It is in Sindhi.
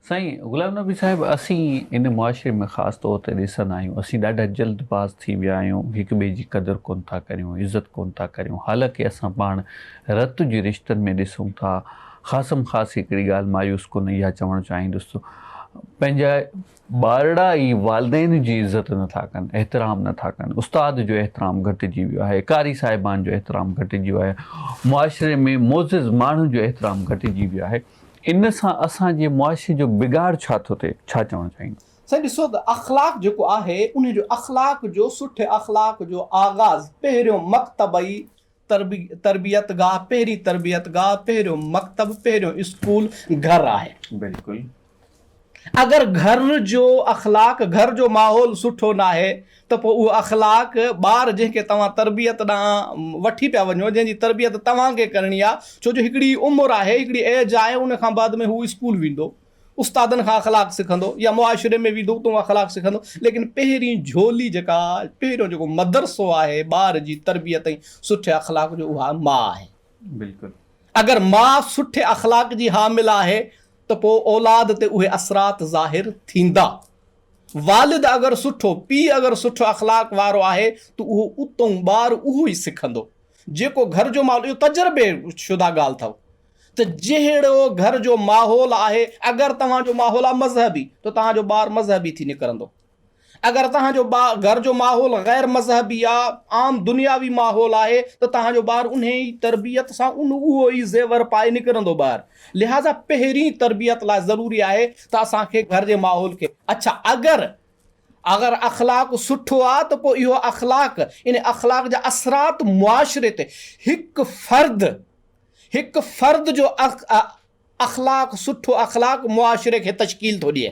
سائين غلام نبي صاحب اسين ان معاشري ۾ خاص طور تي ڏسندا آهيون اسين ڏاڍا جلد باز ٿي ويا آهيون هڪ ٻئي جي قدر ڪون ٿا ڪريون عزت ڪون ٿا ڪريون حالانڪه اسان پاڻ رت جي رشتن ۾ ڏسون ٿا خاصم خاص هڪڙي ڳالهه مايوس ڪن اها چوڻ چاهيندس پنهنجا ٻارڙا ئي والدين جي عزت نه ٿا ڪن، احترام نه ٿا ڪن، استاد جو احترام گهٽجي ويو آهي، قاري صاحبان جو احترام گهٽجي ويو آهي، معاشري ۾ معزز ماڻهن جو احترام گهٽجي ويو آهي، ان سان اسان جي معاشري جو بگاڙ ڇا ٿو ٿئي، ڇا چوڻ چاهيندو؟ سائين ڏسو ته اخلاق جيڪو آهي انهي جو اخلاق جو سٺي اخلاق جو آغاز پهريون مڪتب ئي تربيت گاهه پهرين تربيت گاهه پهريون مڪتب پهريون اسڪول گهر آهي. بلڪل. اگر گهر جو اخلاق گهر جو ماحول سٺو ناهي ته پوء اهو اخلاق ٻار جنهن کي توهان تربيت ڏانهن وٺي پيا وڃو جنهن جي تربيت توهان کي ڪرڻي آهي ڇو جو هڪڙي عمر آهي هڪڙي ايج آهي ان کان بعد ۾ هو اسڪول ويندو استادن کان اخلاق سکندو يا معاشري ۾ ويندو اتان اخلاق سکندو ليڪن پهرين جهولي جيڪا پهريون جيڪو مدرسو آهي ٻار جي تربيت ۽ سٺي اخلاق جو اها ماء آهي. بلڪل. اگر ماء سٺي اخلاق جي حامل آهي ته پوء اولاد تي اهي اثرات ظاهر ٿيندا. والد اگر سٺو، پيء اگر سٺو اخلاق وارو آهي ته اهو اتئون ٻار اهو ئي سکندو. جيڪو گهر جو ماحول، اهو تجربي شده ڳالهه اٿئو ته جهڙو گهر جو ماحول آهي، اگر توهان جو ماحول آهي مذهبي ته توهان جو ٻار مذهبي ٿي نڪرندو. اگر توهان جو گهر جو ماحول غير مذهبي آ، عام دنياوي ماحول آهي ته توهان جو ٻار انهي ئي تربيت سان ان اهو ئي زيور پائي نڪرندو ٻاهر. لهٰذا پهرين تربيت لاء ضروري آهي ته اسان کي گهر جي ماحول کي اڇا اگر اگر اخلاق سٺو آ ته پوء اهو اخلاق ان اخلاق جا اثرات معاشري تي هڪ فرد هڪ فرد جو اخلاق سٺو اخلاق معاشري کي تشڪيل ٿو ڏئي.